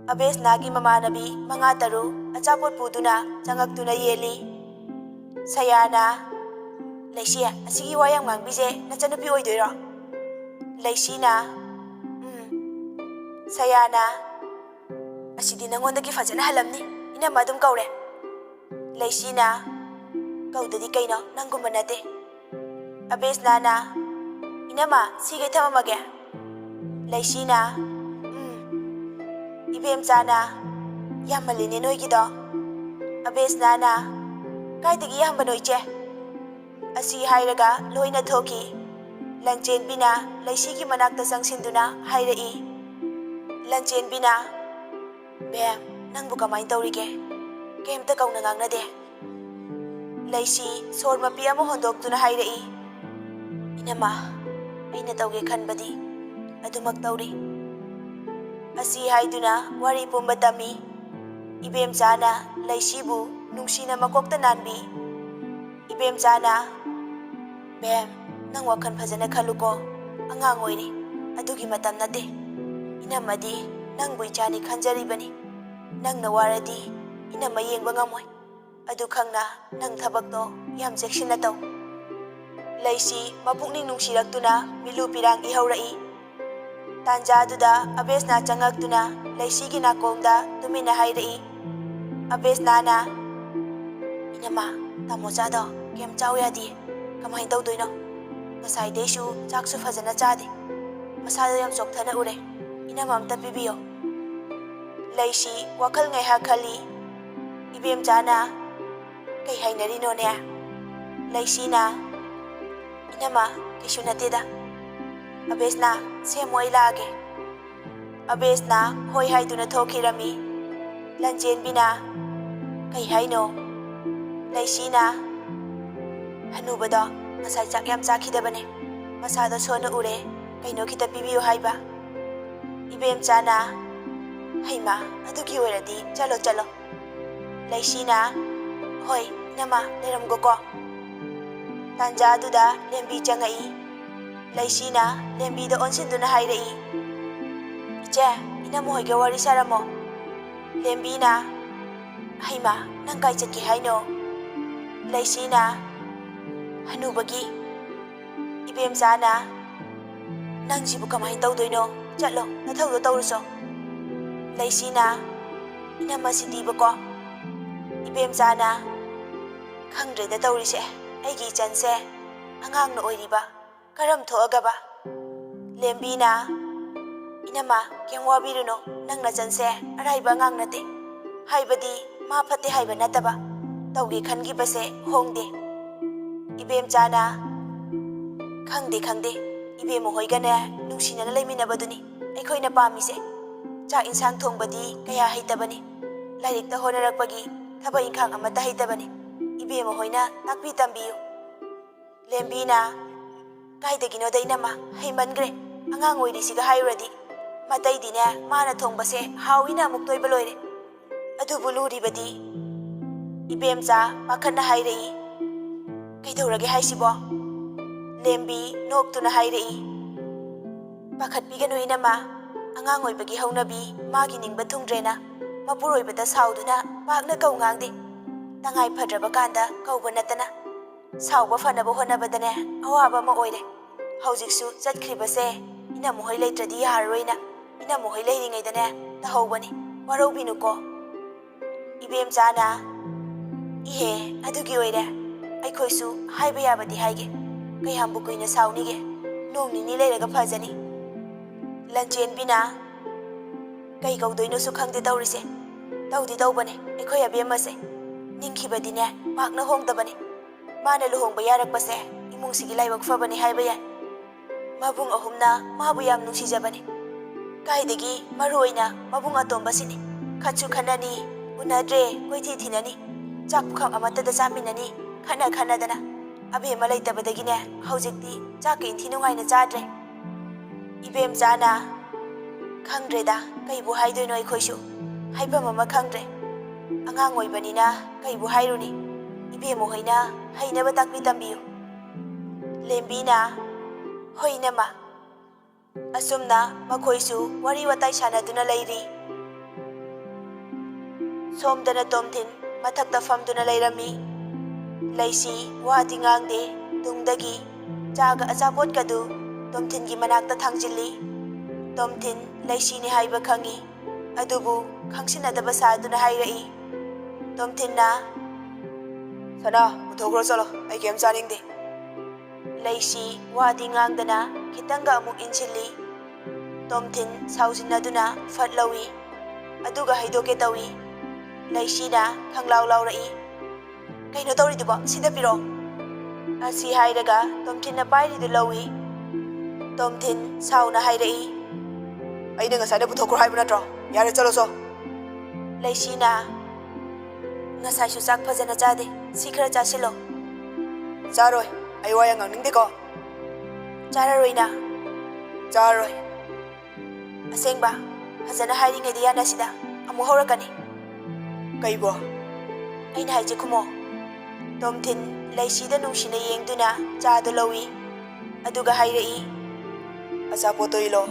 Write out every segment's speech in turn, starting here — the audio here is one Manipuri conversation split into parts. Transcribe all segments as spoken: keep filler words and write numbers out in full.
ꯑꯕꯦꯁꯅꯥꯒꯤ ꯃꯃꯥꯟꯅꯕꯤ ꯃꯉꯥ ꯇꯔꯨꯛ ꯑꯆꯥꯄꯣꯠ ꯄꯨꯗꯨꯅ ꯆꯪꯉꯛꯇꯨꯅ ꯌꯦꯜꯂꯤ꯫ ꯁꯌꯥꯅ, "ꯂꯩꯁꯤ, ꯑꯁꯤꯒꯤ ꯋꯥ ꯌꯥꯝ ꯉꯥꯡꯕꯤꯁꯦ ꯅꯆꯟꯅꯨꯄꯤ ꯑꯣꯏꯗꯣꯏꯔꯣ?" ꯂꯩꯁꯤꯅ, "ꯎꯝ꯫" ꯁꯌꯥꯅ, "ꯑꯁꯤꯗꯤ ꯅꯉꯣꯟꯗꯒꯤ ꯐꯖꯅ ꯍꯜꯂꯝꯅꯤ, ꯏꯅꯝꯃ ꯑꯗꯨꯝ ꯀꯧꯔꯦ꯫" ꯂꯩꯁꯤꯅ, "ꯀꯧꯗꯗꯤ ꯀꯩꯅꯣ, ꯅꯪꯒꯨꯝꯕ ꯅꯠꯇꯦ꯫" ꯑꯕꯦꯁꯅꯥꯅ, "ꯏꯅꯝꯃ, ꯁꯤꯒꯩ ꯊꯝꯃꯝꯃꯒꯦ꯫" ꯂꯩꯁꯤꯅ, "ꯎꯝ꯫" ꯏꯕꯦꯝꯆꯥꯅ, "ꯌꯥꯝꯃꯜꯂꯤꯅꯦ ꯅꯣꯏꯒꯤꯗꯣ꯫" ꯑꯕꯦꯁꯅꯥꯅ, "ꯀꯥꯏꯗꯒꯤ ꯌꯥꯝꯕꯅꯣ, ꯏꯆꯦ?" ꯑꯁꯤ ꯍꯥꯏꯔꯒ ꯂꯣꯏꯅ ꯊꯣꯛꯈꯤ꯫ ꯂꯟꯆꯦꯟꯕꯤꯅ ꯂꯩꯁꯤꯒꯤ ꯃꯅꯥꯛꯇ ꯆꯪꯁꯤꯟꯗꯨꯅ ꯍꯥꯏꯔꯛꯏ꯫ ꯂꯟꯆꯦꯟꯕꯤꯅ, "ꯕꯦꯝ, ꯅꯪꯕꯨ ꯀꯃꯥꯏꯅ ꯇꯧꯔꯤꯒꯦ? ꯀꯩꯝꯇ ꯀꯧꯅ ꯉꯥꯡꯅꯗꯦ?" ꯂꯩꯁꯤ ꯁꯣꯔ ꯃꯄꯤ ꯑꯃ ꯍꯣꯟꯗꯣꯛꯇꯨꯅ ꯍꯥꯏꯔꯛꯏ, "ꯏꯅꯝꯃ, ꯑꯩꯅ ꯇꯧꯒꯦ ꯈꯟꯕꯗꯤ ꯑꯗꯨꯃꯛ ꯇꯧꯔꯤ꯫" ꯑꯁꯤ ꯍꯥꯏꯗꯨꯅ ꯋꯥꯔꯤ ꯄꯨꯝꯕ ꯇꯝꯃꯤ꯫ ꯏꯕꯦꯝꯆꯥꯅ ꯂꯩꯁꯤꯕꯨ ꯅꯨꯡꯁꯤꯅ ꯃꯀꯣꯛꯇ ꯅꯥꯟꯕꯤ꯫ ꯏꯕꯦꯝꯆꯥꯅ, "ꯕꯦꯝ, ꯅꯪ ꯋꯥꯈꯜ ꯐꯖꯅ ꯈꯜꯂꯨꯀꯣ꯫ ꯑꯉꯥꯡ ꯑꯣꯏꯔꯤ, ꯑꯗꯨꯒꯤ ꯃꯇꯝ ꯅꯠꯇꯦ꯫ ꯏꯅꯝꯃꯗꯤ ꯅꯪꯕꯨ ꯏꯆꯥꯅꯤ ꯈꯟꯖꯔꯤꯕꯅꯤ꯫ ꯅꯪꯅ ꯋꯥꯔꯗꯤ ꯏꯅꯝꯃ ꯌꯦꯡꯕ ꯉꯝꯃꯣꯏ꯫ ꯑꯗꯨ ꯈꯪꯅ ꯅꯪ ꯊꯕꯛꯇꯣ ꯌꯥꯝ ꯆꯦꯛꯁꯤꯟꯅ ꯇꯧ꯫" ꯂꯩꯁꯤ ꯃꯄꯨꯛꯅꯤꯡ ꯅꯨꯡꯁꯤꯔꯛꯇꯨꯅ ꯃꯤꯠꯂꯨ ꯄꯤꯔꯥꯡ ꯏꯍꯧꯔꯛꯏ꯫ ꯇꯥꯟꯖꯥꯗꯨꯗ ꯑꯕꯦꯁꯅꯥ ꯆꯪꯉꯛꯇꯨꯅ ꯂꯩꯁꯤꯒꯤ ꯅꯥꯀꯣꯡꯗ ꯇꯨꯃꯤꯟꯅ ꯍꯥꯏꯔꯛꯏ꯫ ꯑꯕꯦꯁꯅꯥꯅ, "ꯏꯅꯝꯃ, ꯇꯥꯃꯣꯆꯥꯗꯣ ꯀꯩꯝ ꯆꯥꯎ ꯌꯥꯗꯤꯌꯦ꯫ ꯀꯃꯥꯏꯅ ꯇꯧꯗꯣꯏꯅꯣ? ꯉꯁꯥꯏꯗꯩꯁꯨ ꯆꯥꯛꯁꯨ ꯐꯖꯅ ꯆꯥꯗꯦ꯫ ꯃꯁꯥꯗꯣ ꯌꯥꯝ ꯆꯣꯛꯊꯅ ꯎꯔꯦ꯫ ꯏꯅꯝꯃ ꯑꯝꯇ ꯄꯤꯕꯤꯌꯣ꯫" ꯂꯩꯁꯤ ꯋꯥꯈꯜ ꯉꯥꯏꯍꯥꯛ ꯈꯜꯂꯤ꯫ ꯏꯕꯦꯝꯆꯥꯅ, "ꯀꯩ ꯍꯥꯏꯅꯔꯤꯅꯣꯅꯦ?" ꯂꯩꯁꯤꯅ, "ꯏꯅꯝꯃ, ꯀꯩꯁꯨ ꯅꯠꯇꯦꯗ꯫ ꯑꯕꯦꯁꯅꯥ, ꯁꯦꯝꯃꯣ, ꯑꯩ ꯂꯥꯛꯑꯒꯦ꯫" ꯑꯕꯦꯁꯅꯥ ꯍꯣꯏ ꯍꯥꯏꯗꯨꯅ ꯊꯣꯛꯈꯤꯔꯝꯃꯤ꯫ ꯂꯟꯆꯦꯟꯕꯤꯅ, "ꯀꯩ ꯍꯥꯏꯅꯣ?" ꯂꯩꯁꯤꯅ, "ꯍꯅꯨꯕꯗꯣ ꯉꯁꯥꯏ ꯆꯥꯛ ꯌꯥꯝ ꯆꯥꯈꯤꯗꯕꯅꯦ꯫ ꯃꯁꯥꯗꯣ ꯁꯣꯟꯅ ꯎꯔꯦ꯫ ꯀꯩꯅꯣ ꯈꯤꯇ ꯄꯤꯕꯤꯌꯨ ꯍꯥꯏꯕ꯫" ꯏꯕꯦꯝꯆꯥꯅ, "ꯍꯩꯃꯥ, ꯑꯗꯨꯒꯤ ꯑꯣꯏꯔꯗꯤ ꯆꯠꯂꯣ, ꯆꯠꯂꯣ꯫" ꯂꯩꯁꯤꯅ, "ꯍꯣꯏ, ꯏꯅꯝꯃ, ꯂꯩꯔꯝꯒꯣꯀꯣ꯫" ꯇꯥꯟꯖꯥꯗꯨꯗ ꯂꯦꯝꯕꯤ ꯆꯪꯉꯛꯏ꯫ ꯂꯩꯁꯤꯅ ꯂꯦꯝꯕꯤꯗ ꯑꯣꯟꯁꯤꯟꯗꯨꯅ ꯍꯥꯏꯔꯛꯏ, "ꯏꯆꯦ, ꯏꯅꯝꯃ ꯍꯣꯏꯒ ꯋꯥꯔꯤ ꯁꯥꯔꯝꯃꯣ꯫ ꯂꯦꯝꯕꯤꯅ, "ꯍꯩꯃꯥ, ꯅꯪ ꯀꯥꯏ ꯆꯠꯀꯦ ꯍꯥꯏꯅꯣ?" ꯂꯩꯁꯤꯅ, "ꯍꯅꯨꯕꯒꯤ, ꯏꯕꯦꯝꯆꯥꯅ, ꯅꯪꯁꯤꯕꯨ ꯀꯃꯥꯏꯅ ꯇꯧꯗꯣꯏꯅꯣ? ꯆꯠꯂꯣ, ꯅꯊꯧꯗꯣ ꯇꯧꯔꯨꯆꯣ꯫" ꯂꯩꯁꯤꯅ, "ꯏꯅꯝꯃ ꯁꯤꯗꯤꯕꯀꯣ꯫" ꯏꯕꯦꯝꯆꯥꯅ, "ꯈꯪꯗ꯭ꯔꯦꯗ ꯇꯧꯔꯤꯁꯦ, ꯑꯩꯒꯤ ꯏꯆꯟꯁꯦ ꯑꯉꯥꯡꯅ ꯑꯣꯏꯔꯤꯕ, ꯀꯔꯝ ꯊꯣꯛꯑꯒꯕ?" ꯂꯦꯝꯕꯤꯅ, "ꯏꯅꯝꯃ, ꯀꯩꯝ ꯋꯥꯕꯤꯔꯨꯅꯨ, ꯅꯪ ꯅꯆꯟꯁꯦ ꯑꯔꯥꯏꯕ ꯑꯉꯥꯡ ꯅꯠꯇꯦ꯫ ꯍꯥꯏꯕꯗꯤ ꯃꯥ ꯐꯠꯇꯦ ꯍꯥꯏꯕ ꯅꯠꯇꯕ, ꯇꯧꯒꯦ ꯈꯟꯈꯤꯕꯁꯦ ꯍꯣꯡꯗꯦ꯫" ꯏꯕꯦꯝꯆꯥꯅ, "ꯈꯪꯗꯦ, ꯈꯪꯗꯦ, ꯏꯕꯦꯝꯃ ꯍꯣꯏꯒꯅꯦ ꯅꯨꯡꯁꯤꯅꯅ ꯂꯩꯃꯤꯟꯅꯕꯗꯨꯅꯤ ꯑꯩꯈꯣꯏꯅ ꯄꯥꯝꯃꯤꯁꯦ꯫ ꯆꯥꯛ ꯏꯟꯁꯥꯡ ꯊꯣꯡꯕꯗꯤ ꯀꯌꯥ ꯍꯩꯇꯕꯅꯤ, ꯂꯥꯏꯔꯤꯛꯇ ꯍꯣꯠꯅꯔꯛꯄꯒꯤ ꯊꯕꯛ ꯏꯟꯈꯥꯡ ꯑꯃꯠꯇ ꯍꯩꯇꯕꯅꯤ, ꯏꯕꯦꯝꯃ ꯍꯣꯏꯅ ꯇꯥꯛꯄꯤ ꯇꯝꯕꯤꯌꯨ꯫" ꯂꯦꯝꯕꯤꯅ, "ꯀꯥꯏꯗꯒꯤꯅꯣꯗ ꯏꯅꯝꯃ, ꯍꯩꯃꯟꯈ꯭ꯔꯦ꯫ ꯑꯉꯥꯡ ꯑꯣꯏꯔꯤꯁꯤꯒ ꯍꯥꯏꯔꯨꯔꯗꯤ, ꯃꯇꯩꯗꯤꯅꯦ ꯃꯥꯅ ꯊꯣꯡꯕꯁꯦ ꯍꯥꯎꯏꯅ ꯑꯃꯨꯛ ꯇꯣꯏꯕ ꯂꯣꯏꯔꯦ꯫ ꯑꯗꯨꯕꯨ ꯂꯨꯔꯤꯕꯗꯤ꯫" ꯏꯕꯦꯝꯆꯥ ꯄꯥꯈꯠꯅ ꯍꯥꯏꯔꯛꯏ, "ꯀꯩꯗꯧꯔꯒꯦ ꯍꯥꯏꯁꯤꯕꯣ?" ꯂꯦꯝꯕꯤ ꯅꯣꯛꯇꯨꯅ ꯍꯥꯏꯔꯛꯏ, "ꯄꯥꯈꯠꯄꯤꯒꯅꯨ ꯏꯅꯝꯃ, ꯑꯉꯥꯡ ꯑꯣꯏꯕꯒꯤ ꯍꯧꯅꯕꯤ ꯃꯥꯒꯤ ꯅꯤꯡꯕ ꯊꯨꯡꯗ꯭ꯔꯦꯅ ꯃꯄꯨꯔꯣꯏꯕꯗ ꯁꯥꯎꯗꯨꯅ ꯄꯥꯛꯅ ꯀꯧ ꯉꯥꯡꯗꯦ꯫ ꯇꯉꯥꯏ ꯐꯗ꯭ꯔꯕ ꯀꯥꯟꯗ ꯀꯧꯕ ꯅꯠꯇꯅ꯫ ꯁꯥꯎꯕ ꯐꯅꯕ ꯍꯣꯠꯅꯕꯗꯅꯦ ꯑꯋꯥꯕ ꯑꯃ ꯑꯣꯏꯔꯦ꯫ ꯍꯧꯖꯤꯛꯁꯨ ꯆꯠꯈ꯭ꯔꯤꯕꯁꯦ ꯏꯅꯝꯃ ꯍꯣꯏ ꯂꯩꯇ꯭ꯔꯗꯤ ꯌꯥꯔꯔꯣꯏꯅ ꯏꯅꯝꯃ ꯍꯣꯏ ꯂꯩꯔꯤꯉꯩꯗꯅꯦ ꯇꯧꯍꯧꯕꯅꯤ, ꯋꯥꯔꯧꯕꯤꯅꯨꯀꯣ꯫" ꯏꯕꯦꯝꯆꯥꯅ, "ꯏꯍꯦ, ꯑꯗꯨꯒꯤ ꯑꯣꯏꯔꯦ꯫ ꯑꯩꯈꯣꯏꯁꯨ ꯍꯥꯏꯕ ꯌꯥꯕꯗꯤ ꯍꯥꯏꯒꯦ꯫ ꯀꯌꯥꯝꯕꯨ ꯀꯨꯏꯅ ꯁꯥꯎꯅꯤꯒꯦ? ꯅꯣꯡ ꯅꯤꯅꯤ ꯂꯩꯔꯒ ꯐꯖꯅꯤ꯫" ꯂꯟꯆꯦꯟꯕꯤꯅ, "ꯀꯩ ꯀꯧꯗꯣꯏꯅꯣꯁꯨ ꯈꯪꯗꯦ ꯇꯧꯔꯤꯁꯦ꯫ ꯇꯧꯗꯤ ꯇꯧꯕꯅꯦ ꯑꯩꯈꯣꯏ ꯑꯕꯦꯝꯃꯁꯦ꯫ ꯅꯤꯡꯈꯤꯕꯗꯤꯅꯦ ꯄꯥꯛꯅ ꯍꯣꯡꯗꯕꯅꯦ꯫ ꯃꯥꯅ ꯂꯨꯍꯣꯡꯕ ꯌꯥꯔꯛꯄꯁꯦ ꯏꯃꯨꯡꯁꯤꯒꯤ ꯂꯥꯏꯕꯛ ꯐꯕꯅꯦ ꯍꯥꯏꯕ ꯌꯥꯏ꯫ ꯃꯕꯨꯡ ꯑꯍꯨꯝꯅ ꯃꯥꯕꯨ ꯌꯥꯝ ꯅꯨꯡꯁꯤꯖꯕꯅꯦ꯫ ꯀꯥꯏꯗꯒꯤ ꯃꯔꯨ ꯑꯣꯏꯅ ꯃꯕꯨꯡ ꯑꯇꯣꯝꯕꯁꯤꯅꯤ꯫ ꯈꯠꯁꯨ ꯈꯠꯅꯅꯤ, ꯎꯅꯗ꯭ꯔꯦ, ꯀꯣꯏꯊꯤ ꯊꯤꯅꯅꯤ, ꯆꯥꯛ ꯄꯨꯈꯝ ꯑꯃꯠꯇꯗ ꯆꯥꯃꯤꯟꯅꯅꯤ, ꯈꯠꯅ ꯈꯠꯅꯗꯅ꯫ ꯑꯕꯦꯝꯃ ꯂꯩꯇꯕꯗꯒꯤꯅꯦ ꯍꯧꯖꯤꯛꯇꯤ ꯆꯥꯛꯀ ꯏꯟꯊꯤ ꯅꯨꯡꯉꯥꯏꯅ ꯆꯥꯗ꯭ꯔꯦ꯫" ꯏꯕꯦꯝꯆꯥꯅ, "ꯈꯪꯗ꯭ꯔꯦꯗ, ꯀꯩꯕꯨ ꯍꯥꯏꯗꯣꯏꯅꯣ ꯑꯩꯈꯣꯏꯁꯨ꯫ ꯍꯥꯏꯐꯝ ꯑꯃ ꯈꯪꯗ꯭ꯔꯦ꯫ ꯑꯉꯥꯡ ꯑꯣꯏꯕꯅꯤꯅ ꯀꯩꯕꯨ ꯍꯥꯏꯔꯨꯅꯤ꯫ ꯏꯕꯦꯝꯃ ꯍꯣꯏꯅ ꯍꯩꯅꯕ ꯇꯥꯛꯄꯤ ꯇꯝꯕꯤꯌꯨ꯫" ꯂꯦꯝꯕꯤꯅ, "ꯍꯣꯏ ꯏꯅꯝꯃ, ꯑꯁꯨꯝꯅ ꯃꯈꯣꯏꯁꯨ ꯋꯥꯔꯤ ꯋꯥꯇꯥꯏ ꯁꯥꯟꯅꯗꯨꯅ ꯂꯩꯔꯤ꯫ ꯁꯣꯝꯗꯅ ꯇꯣꯝꯊꯤꯟ ꯃꯊꯛꯇ ꯐꯝꯗꯨꯅ ꯂꯩꯔꯝꯃꯤ꯫ ꯂꯩꯁꯤ ꯋꯥꯗꯤ ꯉꯥꯡꯗꯦ꯫ ꯇꯨꯡꯗꯒꯤ ꯆꯥꯒ ꯑꯆꯥꯄꯣꯠꯀꯗꯨ ꯇꯣꯝꯊꯤꯟꯒꯤ ꯃꯅꯥꯛꯇ ꯊꯥꯡꯖꯤꯜꯂꯤ꯫ ꯇꯣꯝꯊꯤꯟ ꯂꯩꯁꯤꯅꯤ ꯍꯥꯏꯕ ꯈꯪꯏ, ꯑꯗꯨꯕꯨ ꯈꯪꯁꯤꯟꯅꯗꯕ ꯁꯥꯗꯨꯅ ꯍꯥꯏꯔꯛꯏ꯫ ꯇꯣꯝꯊꯤꯟꯅ, "ꯁꯅꯥ, ꯄꯨꯊꯣꯛꯈ꯭ꯔꯣ ꯆꯠꯂꯣ, ꯑꯩ ꯀꯩꯝ ꯆꯥꯅꯤꯡꯗꯦ꯫" ꯂꯩꯁꯤ ꯋꯥꯗꯤ ꯉꯥꯡꯗꯅ ꯈꯤꯇꯪꯒ ꯑꯃꯨꯛ ꯏꯟꯁꯤꯜꯂꯤ꯫ ꯇꯣꯝꯊꯤꯟ ꯁꯥꯎꯖꯤꯟꯅꯗꯨꯅ ꯐꯠ ꯂꯧꯏ꯫ ꯑꯗꯨꯒ ꯍꯩꯗꯣꯛꯀꯦ ꯇꯧꯏ꯫ ꯂꯩꯁꯤꯅ ꯈꯪꯂꯥꯎ ꯂꯥꯎꯔꯛꯏ꯫ "ꯀꯩꯅꯣ ꯇꯧꯔꯤꯗꯨꯕꯣ? ꯁꯤꯗ ꯄꯤꯔꯛꯑꯣ꯫" ꯑꯁꯤ ꯍꯥꯏꯔꯒ ꯇꯣꯝꯊꯤꯟꯅ ꯄꯥꯏꯔꯤꯗꯨ ꯂꯧꯏ꯫ ꯇꯣꯝꯊꯤꯟ ꯁꯥꯎꯅ ꯍꯥꯏꯔꯛꯏ꯫ "ꯑꯩꯅ ꯉꯁꯥꯏꯅ ꯄꯨꯊꯣꯛꯈ꯭ꯔꯣ ꯍꯥꯏꯕ ꯅꯠꯇ꯭ꯔꯣ? ꯌꯥꯔꯦ, ꯆꯠꯂꯣ ꯆꯣ꯫" ꯂꯩꯁꯤꯅ, "ꯉꯁꯥꯏꯁꯨ ꯆꯥꯛ ꯐꯖꯅ ꯆꯥꯗꯦ, ꯁꯤ ꯈꯔ ꯆꯥꯁꯤꯜꯂꯣ꯫" "ꯆꯥꯔꯣꯏ, ꯑꯩ ꯋꯥ ꯌꯥꯝ ꯉꯥꯡꯅꯤꯡꯗꯦꯀꯣ꯫" "ꯆꯥꯔꯔꯣꯏꯅ?" "ꯆꯥꯔꯣꯏ꯫" "ꯑꯁꯦꯡꯕ? ꯐꯖꯅ ꯍꯥꯏꯔꯤꯉꯩꯗ ꯌꯥꯅꯁꯤꯗ, ꯑꯃꯨꯛ ꯍꯧꯔꯛꯀꯅꯤ꯫" "ꯀꯩꯕꯣ?" "ꯑꯩꯅ ꯍꯥꯏꯁꯦ ꯈꯨꯝꯃꯣ꯫" ꯇꯣꯝꯊꯤꯟ ꯂꯩꯁꯤꯗ ꯅꯨꯡꯁꯤꯅ ꯌꯦꯡꯗꯨꯅ ꯆꯥꯗꯨ ꯂꯧꯏ꯫ ꯑꯗꯨꯒ ꯍꯥꯏꯔꯛꯏ꯫ "ꯑꯆꯥꯄꯣꯠꯇꯣ ꯏꯜꯂꯣ꯫"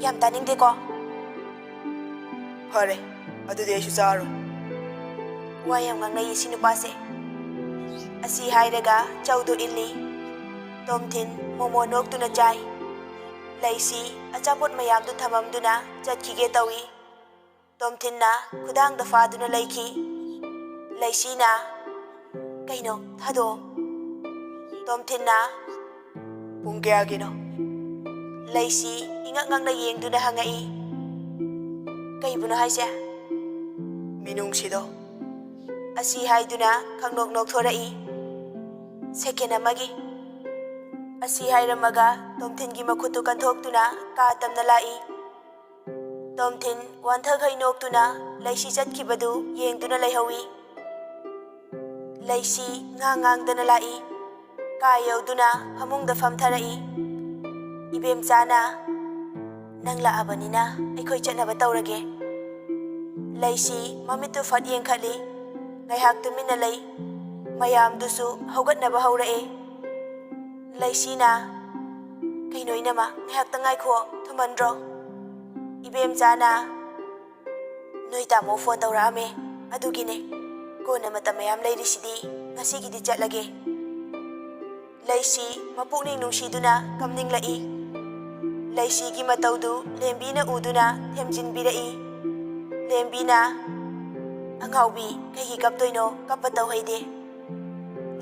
"ꯌꯥꯝ ꯇꯥꯅꯤꯡꯗꯦꯀꯣ꯫" "ꯐꯔꯦ, ꯑꯗꯨꯗꯤ ꯑꯩꯁꯨ ꯆꯥꯔꯣꯏ꯫" "ꯋꯥ ꯌꯥꯝ ꯉꯥꯡꯅꯩꯌꯦ ꯁꯤ ꯅꯨꯄꯥꯁꯦ꯫" ꯑꯁꯤ ꯍꯥꯏꯔꯒ ꯆꯧꯗꯨ ꯏꯜꯂꯤ꯫ ꯇꯣꯝꯊꯤꯟ ꯃꯣꯃꯣ ꯅꯣꯛꯇꯨꯅ ꯆꯥꯏ꯫ ꯂꯩꯁꯤ ꯑꯆꯥꯄꯣꯠ ꯃꯌꯥꯝꯗꯨ ꯊꯝꯃꯝꯗꯨꯅ ꯆꯠꯈꯤꯒꯦ ꯇꯧꯏ꯫ ꯇꯣꯝꯊꯤꯟꯅ ꯈꯨꯗꯥꯡꯗ ꯐꯥꯗꯨꯅ ꯂꯩꯈꯤ꯫ ꯂꯩꯁꯤꯅ, "ꯀꯩꯅꯣ? ꯊꯥꯗꯣꯛꯑꯣ꯫" ꯇꯣꯝꯊꯤꯟꯅ, "ꯄꯨꯡ ꯀꯌꯥꯒꯤꯅꯣ?" ꯂꯩꯁꯤ ꯏꯉꯛ ꯉꯛꯅ ꯌꯦꯡꯗꯨꯅ ꯍꯪꯉꯛꯏ꯫ "ꯀꯩꯕꯨꯅꯣ ꯍꯥꯏꯁꯦ?" "ꯃꯤꯅꯨꯡꯁꯤꯗꯣ꯫" ꯑꯁꯤ ꯍꯥꯏꯗꯨꯅ ꯈꯪꯅꯣꯛ ꯅꯣꯛꯊꯣꯔꯛꯏ꯫ "ꯁꯦꯀꯦꯟ ꯑꯃꯒꯤ꯫" ꯑꯁꯤ ꯍꯥꯏꯔꯝꯃꯒ ꯇꯣꯝꯊꯤꯟꯒꯤ ꯃꯈꯨꯠꯇꯨ ꯀꯟꯊꯣꯛꯇꯨꯅ ꯀꯥ ꯇꯝꯅ ꯂꯥꯛꯏ꯫ ꯇꯣꯝꯊꯤꯟ ꯋꯥꯟꯊꯈꯩ ꯅꯣꯛꯇꯨꯅ ꯂꯩꯁꯤ ꯆꯠꯈꯤꯕꯗꯨ ꯌꯦꯡꯗꯨꯅ ꯂꯩꯍꯧꯏ꯫ ꯂꯩꯁꯤ ꯉꯥꯡ ꯉꯥꯡꯗꯅ ꯂꯥꯛꯏ꯫ ꯀꯥ ꯌꯧꯗꯨꯅ ꯐꯃꯨꯡꯗ ꯐꯝꯊꯔꯛꯏ꯫ ꯏꯕꯦꯝꯆꯥꯅ, "ꯅꯪ ꯂꯥꯛꯑꯕꯅꯤꯅ ꯑꯩꯈꯣꯏ ꯆꯠꯅꯕ ꯇꯧꯔꯒꯦ꯫" ꯂꯩꯁꯤ ꯃꯃꯤꯠꯇꯨ ꯐꯠ ꯌꯦꯡꯈꯠꯂꯤ꯫ ꯉꯥꯏꯍꯥꯛ ꯇꯨꯃꯤꯟꯅ ꯂꯩ꯫ ꯃꯌꯥꯝꯗꯨꯁꯨ ꯍꯧꯒꯠꯅꯕ ꯍꯧꯔꯛꯑꯦ꯫ ꯂꯩꯁꯤꯅ, "ꯀꯩꯅꯣ ꯏꯅꯝꯃ, ꯉꯥꯏꯍꯥꯛꯇ ꯉꯥꯏꯈꯣ, ꯊꯨꯃꯟꯗ꯭ꯔꯣ?" ꯏꯕꯦꯝꯆꯥꯅ, "ꯅꯣꯏ ꯇꯥꯃꯣ ꯐꯣꯟ ꯇꯧꯔꯛꯑꯝꯃꯦ, ꯑꯗꯨꯒꯤꯅꯦ꯫ ꯀꯣꯟꯅ ꯃꯇꯝ ꯃꯌꯥꯝ ꯂꯩꯔꯤꯁꯤꯗꯤ, ꯉꯁꯤꯒꯤꯗꯤ ꯆꯠꯂꯒꯦ꯫" ꯂꯩꯁꯤ ꯃꯄꯨꯛꯅꯤꯡ ꯅꯨꯡꯁꯤꯗꯨꯅ ꯀꯞꯅꯤꯡꯂꯛꯏ꯫ ꯂꯩꯁꯤꯒꯤ ꯃꯇꯧꯗꯨ ꯂꯦꯝꯕꯤꯅ ꯎꯗꯨꯅ ꯊꯦꯝꯖꯤꯟꯕꯤꯔꯛꯏ꯫ ꯂꯦꯝꯕꯤꯅ, "ꯑꯉꯥꯎꯕꯤ, ꯀꯩꯒꯤ ꯀꯞꯇꯣꯏꯅꯣ? ꯀꯞꯄ ꯇꯧꯍꯩꯗꯦ꯫"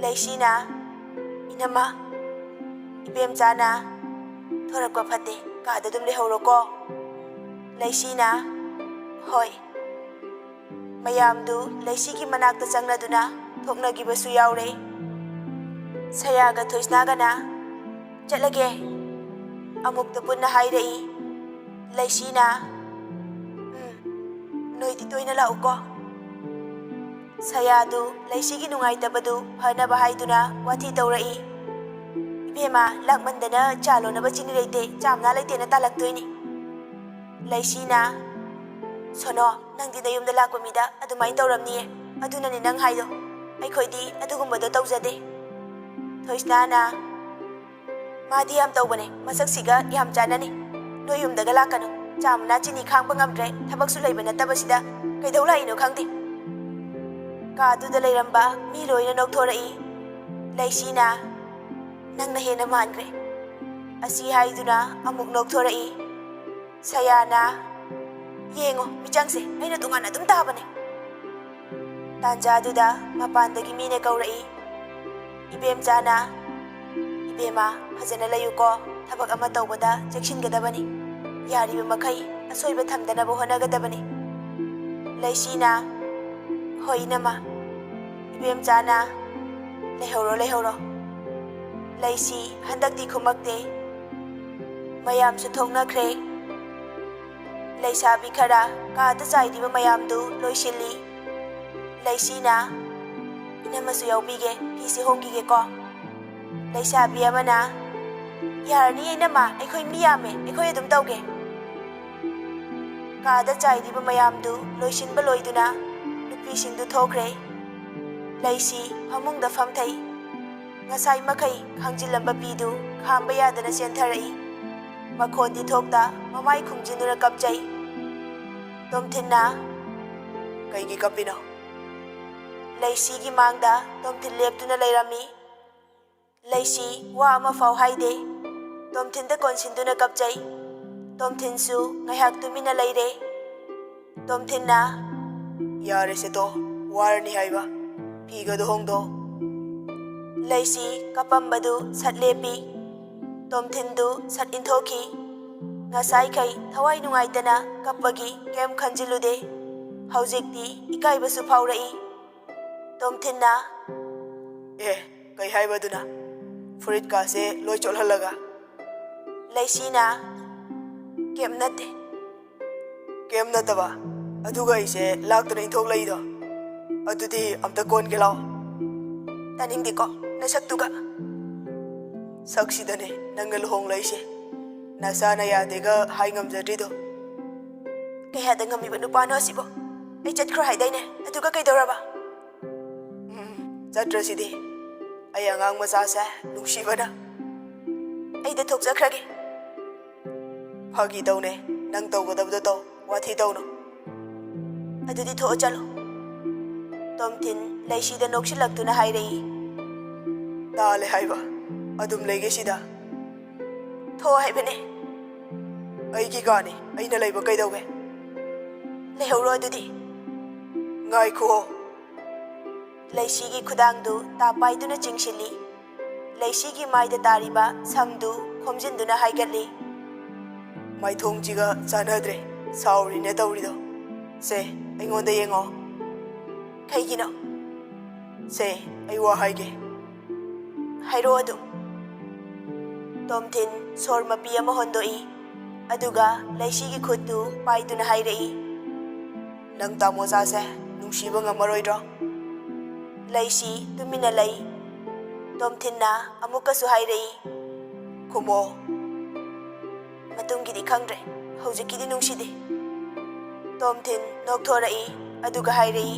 ꯂꯩꯁꯤꯅ, "ꯏꯅꯝꯃ, ꯏꯕꯦꯝꯆꯥꯅ ꯊꯣꯔꯛꯄ ꯐꯠꯇꯦ, ꯀꯥꯗ ꯑꯗꯨꯝ ꯂꯩꯍꯧꯔꯣꯀꯣ꯫" ꯂꯩꯁꯤꯅ, "ꯍꯣꯏ꯫" ꯃꯌꯥꯝꯗꯨ ꯂꯩꯁꯤꯒꯤ ꯃꯅꯥꯛꯇ ꯆꯪꯅꯗꯨꯅ ꯊꯣꯛꯅꯈꯤꯕꯁꯨ ꯌꯥꯎꯔꯦ꯫ ꯁꯌꯥꯒ ꯊꯣꯏꯁꯅꯥꯒꯅ, "ꯆꯠꯂꯒꯦ꯫" ꯑꯃꯨꯛꯇ ꯄꯨꯟꯅ ꯍꯥꯏꯔꯛꯏ꯫ ꯂꯩꯁꯤꯅ, "ꯎꯝ, ꯅꯣꯏꯗꯤ ꯇꯣꯏꯅ ꯂꯥꯛꯎꯀꯣ꯫" ꯁꯌꯥꯗꯨ ꯂꯩꯁꯤꯒꯤ ꯅꯨꯡꯉꯥꯏꯇꯕꯗꯨ ꯐꯅꯕ ꯍꯥꯏꯗꯨꯅ ꯋꯥꯊꯤ ꯇꯧꯔꯛꯏ꯫ "ꯏꯕꯦꯝꯃ, ꯂꯥꯛꯃꯟꯗꯅ ꯆꯥ ꯂꯣꯟꯅꯕ ꯆꯤꯅꯤ ꯂꯩꯇꯦ, ꯆꯥ ꯃꯅꯥ ꯂꯩꯇꯦꯅ ꯇꯥꯜꯂꯛꯇꯣꯏꯅꯤ꯫" ꯂꯩꯁꯤꯅ, "ꯁꯣꯅꯣ, ꯅꯪꯗꯤ ꯅꯌꯨꯝꯗ ꯂꯥꯛꯄ ꯃꯤꯗ ꯑꯗꯨꯃꯥꯏꯅ ꯇꯧꯔꯝꯅꯤꯌꯦ, ꯑꯗꯨꯅꯅꯦ ꯅꯪ ꯍꯥꯏꯗꯣ꯫ ꯑꯩꯈꯣꯏꯗꯤ ꯑꯗꯨꯒꯨꯝꯕꯗꯣ ꯇꯧꯖꯗꯦ꯫" ꯊꯣꯏꯁꯅꯥꯅ, "ꯃꯥꯗꯤ ꯌꯥꯝ ꯇꯧꯕꯅꯦ, ꯃꯁꯛꯁꯤꯒ ꯌꯥꯝ ꯆꯥꯟꯅꯅꯤ꯫ ꯅꯣꯏ ꯌꯨꯝꯗꯒ ꯂꯥꯛꯀꯅꯨ, ꯆꯥ ꯃꯅꯥ ꯆꯤꯅꯤ ꯈꯥꯡꯕ ꯉꯝꯗ꯭ꯔꯦ, ꯊꯕꯛꯁꯨ ꯂꯩꯕ ꯅꯠꯇꯕꯁꯤꯗ ꯀꯩꯗꯧ ꯂꯥꯛꯏꯅꯣ ꯈꯪꯗꯦ꯫" ꯀꯥꯗꯨꯗ ꯂꯩꯔꯝꯕ ꯃꯤ ꯂꯣꯏꯅ ꯅꯣꯛꯊꯣꯔꯛꯏ꯫ ꯂꯩꯁꯤꯅ, "ꯅꯪꯅ ꯍꯦꯟꯅ ꯃꯥꯟꯈ꯭ꯔꯦ꯫" ꯑꯁꯤ ꯍꯥꯏꯗꯨꯅ ꯑꯃꯨꯛ ꯅꯣꯛꯊꯣꯔꯛꯏ꯫ ꯁꯌꯥꯅ, "ꯌꯦꯡꯉꯣ, ꯃꯤꯆꯪꯁꯦ ꯑꯩꯅ ꯇꯣꯉꯥꯟꯅ ꯑꯗꯨꯝ ꯇꯥꯕꯅꯦ꯫" ꯇꯥꯟꯖꯥꯗꯨꯗ ꯃꯄꯥꯟꯗꯒꯤ ꯃꯤꯅ ꯀꯧꯔꯛꯏ꯫ ꯏꯕꯦꯝꯆꯥꯅ, "ꯏꯕꯦꯝꯃ, ꯐꯖꯅ ꯂꯩꯌꯨꯀꯣ, ꯊꯕꯛ ꯑꯃ ꯇꯧꯕꯗ ꯆꯦꯛꯁꯤꯟꯒꯗꯕꯅꯤ, ꯌꯥꯔꯤꯕ ꯃꯈꯩ ꯑꯁꯣꯏꯕ ꯊꯝꯗꯅꯕ ꯍꯣꯠꯅꯒꯗꯕꯅꯤ꯫" ꯂꯩꯁꯤꯅ, "ꯍꯣꯏ ꯏꯅꯝꯃ꯫" ꯏꯕꯦꯝꯆꯥꯅ, "ꯂꯩꯍꯧꯔꯣ, ꯂꯩꯍꯧꯔꯣ꯫" ꯂꯩꯁꯤ ꯍꯟꯗꯛꯇꯤ ꯈꯨꯝꯃꯛꯇꯦ꯫ ꯃꯌꯥꯝꯁꯨ ꯊꯣꯛꯅꯈ꯭ꯔꯦ꯫ ꯂꯩꯁꯥꯕꯤ ꯈꯔ ꯀꯥꯗ ꯆꯥꯏꯔꯤꯕ ꯃꯌꯥꯝꯗꯨ ꯂꯣꯏꯁꯤꯜꯂꯤ꯫ ꯂꯩꯁꯤꯅ, "ꯏꯅꯝꯃꯁꯨ ꯌꯥꯎꯕꯤꯒꯦ, ꯐꯤꯁꯦ ꯍꯣꯡꯈꯤꯒꯦꯀꯣ꯫" ꯂꯩꯁꯥꯕꯤ ꯑꯃꯅ, "ꯌꯥꯔꯅꯤ ꯏꯅꯝꯃ, ꯑꯩꯈꯣꯏ ꯃꯤ ꯌꯥꯝꯃꯦ, ꯑꯩꯈꯣꯏ ꯑꯗꯨꯝ ꯇꯧꯒꯦ꯫" ꯀꯥꯗ ꯆꯥꯏꯔꯤꯕ ꯃꯌꯥꯝꯗꯨ ꯂꯣꯏꯁꯤꯟꯕ ꯂꯣꯏꯗꯨꯅ ꯅꯨꯄꯤꯁꯤꯡꯗꯨ ꯊꯣꯛꯈ꯭ꯔꯦ꯫ ꯂꯩꯁꯤ ꯐꯃꯨꯡꯗ ꯐꯝꯊꯩ꯫ ꯉꯁꯥꯏ ꯃꯈꯩ ꯈꯥꯡꯖꯤꯜꯂꯝꯕ ꯄꯤꯗꯨ ꯈꯥꯝꯕ ꯌꯥꯗꯅ ꯆꯦꯟꯊꯔꯛꯏ꯫ ꯃꯈꯣꯟꯗꯤ ꯊꯣꯛꯇ ꯃꯃꯥꯏ ꯈꯨꯝꯖꯤꯟꯗꯨꯅ ꯀꯞꯆꯩ꯫ ꯇꯣꯝꯊꯤꯟꯅ, "ꯀꯩꯒꯤ ꯀꯞꯄꯤꯅꯣ?" ꯂꯩꯁꯤꯒꯤ ꯃꯥꯡꯗ ꯇꯣꯝꯊꯤꯟ ꯂꯦꯞꯇꯨꯅ ꯂꯩꯔꯝꯃꯤ꯫ ꯂꯩꯁꯤ ꯋꯥ ꯑꯃꯐꯥꯎ ꯍꯥꯏꯗꯦ꯫ ꯇꯣꯝꯊꯤꯟꯗ ꯀꯣꯟꯁꯤꯟꯗꯨꯅ ꯀꯞꯆꯩ꯫ ꯇꯣꯝꯊꯤꯟꯁꯨ ꯉꯥꯏꯍꯥꯛ ꯇꯨꯃꯤꯟꯅ ꯂꯩꯔꯦ꯫ ꯇꯣꯝꯊꯤꯟꯅ, "ꯌꯥꯔꯦꯁꯦ ꯇꯣ, ꯋꯥꯔꯅꯤ ꯍꯥꯏꯕ꯫ ꯐꯤꯒꯗꯣ ꯍꯣꯡꯗꯣ꯫" ꯂꯩꯁꯤ ꯀꯞꯄꯝꯕꯗꯨ ꯁꯠ ꯂꯦꯞꯄꯤ꯫ ꯇꯣꯝꯊꯤꯟꯗꯨ ꯁꯠ ꯏꯟꯊꯣꯛꯈꯤ꯫ ꯉꯁꯥꯏꯈꯩ ꯊꯋꯥꯏ ꯅꯨꯡꯉꯥꯏꯇꯅ ꯀꯞꯄꯒꯤ ꯀꯩꯝ ꯈꯟꯖꯤꯜꯂꯨꯗꯦ꯫ ꯍꯧꯖꯤꯛꯇꯤ ꯏꯀꯥꯏꯕꯁꯨ ꯐꯥꯎꯔꯛꯏ꯫ ꯇꯣꯝꯊꯤꯟꯅ, "ꯑꯦ, ꯀꯩ ꯍꯥꯏꯕꯗꯨꯅ? ꯐꯨꯔꯤꯠꯀꯥꯁꯦ ꯂꯣꯏ ꯆꯣꯠꯍꯜꯂꯒ?" ꯂꯩꯁꯤꯅ, "ꯀꯩꯝ ꯅꯠꯇꯦ꯫" "ꯀꯩꯝ ꯅꯠꯇꯕ? ꯑꯗꯨꯒ ꯑꯩꯁꯦ ꯂꯥꯛꯇꯅ ꯏꯟꯊꯣꯛꯂꯛꯏꯗꯣ? ꯑꯗꯨꯗꯤ ꯑꯝꯇ ꯀꯣꯟꯒꯦ ꯂꯥꯎ꯫" "ꯇꯥꯅꯤꯡꯗꯦꯀꯣ ꯅꯁꯛꯇꯨꯒ꯫" "ꯁꯛꯁꯤꯗꯅꯦ ꯅꯪꯒ ꯂꯨꯍꯣꯡꯂꯛꯏꯁꯦ꯫ ꯅꯁꯥꯅ ꯌꯥꯗꯦꯒ ꯍꯥꯏ ꯉꯝꯖꯗ꯭ꯔꯤꯗꯣ꯫" "ꯀꯌꯥꯗ ꯉꯝꯃꯤꯕ ꯅꯨꯄꯥꯅꯣ ꯑꯁꯤꯕꯣ? ꯑꯩ ꯆꯠꯈ꯭ꯔꯣ ꯍꯥꯏꯗꯥꯏꯅꯦ? ꯑꯗꯨꯒ ꯀꯩꯗꯧꯔꯕ?" "ꯎꯝ, ꯆꯠꯇ꯭ꯔꯁꯤꯗꯤ꯫ ꯑꯩ ꯑꯉꯥꯡ ꯃꯆꯥꯁꯦ ꯅꯨꯡꯁꯤꯕꯅ꯫" "ꯑꯩꯗ ꯊꯣꯛꯆꯈ꯭ꯔꯒꯦ꯫" "ꯐꯥꯒꯤ ꯇꯧꯅꯦ, ꯅꯪ ꯇꯧꯒꯗꯕꯗꯣ ꯇꯧ, ꯋꯥꯊꯤ ꯇꯧꯅꯨ꯫" "ꯑꯗꯨꯗꯤ ꯊꯣꯛꯑ ꯆꯠꯂꯣ꯫" ꯇꯣꯝꯊꯤꯟ ꯂꯩꯁꯤꯗ ꯅꯣꯛꯁꯤꯜꯂꯛꯇꯨꯅ ꯍꯥꯏꯔꯛꯏ꯫ "ꯇꯥꯜꯂꯦ ꯍꯥꯏꯕ, ꯑꯗꯨꯝ ꯂꯩꯒꯦ ꯁꯤꯗ꯫" "ꯊꯣꯛꯑꯣ ꯍꯥꯏꯕꯅꯦ꯫" "ꯑꯩꯒꯤ ꯀꯥꯅꯤ, ꯑꯩꯅ ꯂꯩꯕ ꯀꯩꯗꯧꯒꯦ?" "ꯂꯩꯍꯧꯔꯣ ꯑꯗꯨꯗꯤ꯫" "ꯉꯥꯏꯈꯨꯑꯣ꯫" ꯂꯩꯁꯤꯒꯤ ꯈꯨꯗꯥꯡꯗꯨ ꯇꯥꯞ ꯄꯥꯏꯗꯨꯅ ꯆꯤꯡꯁꯤꯜꯂꯤ꯫ ꯂꯩꯁꯤꯒꯤ ꯃꯥꯏꯗ ꯇꯥꯔꯤꯕ ꯁꯝꯗꯨ ꯈꯣꯝꯖꯤꯟꯗꯨꯅ ꯍꯥꯏꯒꯠꯂꯤ꯫ "ꯃꯥꯏꯊꯣꯡꯁꯤꯒ ꯆꯥꯟꯅꯗ꯭ꯔꯦ, ꯁꯥꯎꯔꯤꯅꯦ ꯇꯧꯔꯤꯗꯣ꯫ ꯁꯦ, ꯑꯩꯉꯣꯟꯗ ꯌꯦꯡꯉꯣ꯫" "ꯀꯩꯒꯤꯅꯣ?" "ꯁꯦ, ꯑꯩ ꯋꯥ ꯍꯥꯏꯒꯦ꯫" "ꯍꯥꯏꯔꯛꯑꯣ ꯑꯗꯨꯝ꯫" ꯇꯣꯝꯊꯤꯟ ꯁꯣꯔ ꯃꯄꯤ ꯑꯃ ꯍꯣꯟꯗꯣꯛꯏ, ꯑꯗꯨꯒ ꯂꯩꯁꯤꯒꯤ ꯈꯨꯠꯇꯨ ꯄꯥꯏꯗꯨꯅ ꯍꯥꯏꯔꯛꯏ꯫ "ꯅꯪ ꯇꯥꯃꯣꯆꯥꯁꯦ ꯅꯨꯡꯁꯤꯕ ꯉꯝꯃꯔꯣꯏꯗ꯭ꯔꯣ?" ꯂꯩꯁꯤ ꯇꯨꯃꯤꯟꯅ ꯂꯩ꯫ ꯇꯣꯝꯊꯤꯟꯅ ꯑꯃꯨꯛꯀꯁꯨ ꯍꯥꯏꯔꯛꯏ, "ꯈꯨꯝꯃꯣ꯫" "ꯃꯇꯨꯡꯒꯤꯗꯤ ꯈꯪꯗ꯭ꯔꯦ, ꯍꯧꯖꯤꯛꯀꯤꯗꯤ ꯅꯨꯡꯁꯤꯗꯦ꯫" ꯇꯣꯝꯊꯤꯟ ꯅꯣꯛꯊꯣꯔꯛꯏ, ꯑꯗꯨꯒ ꯍꯥꯏꯔꯛꯏ,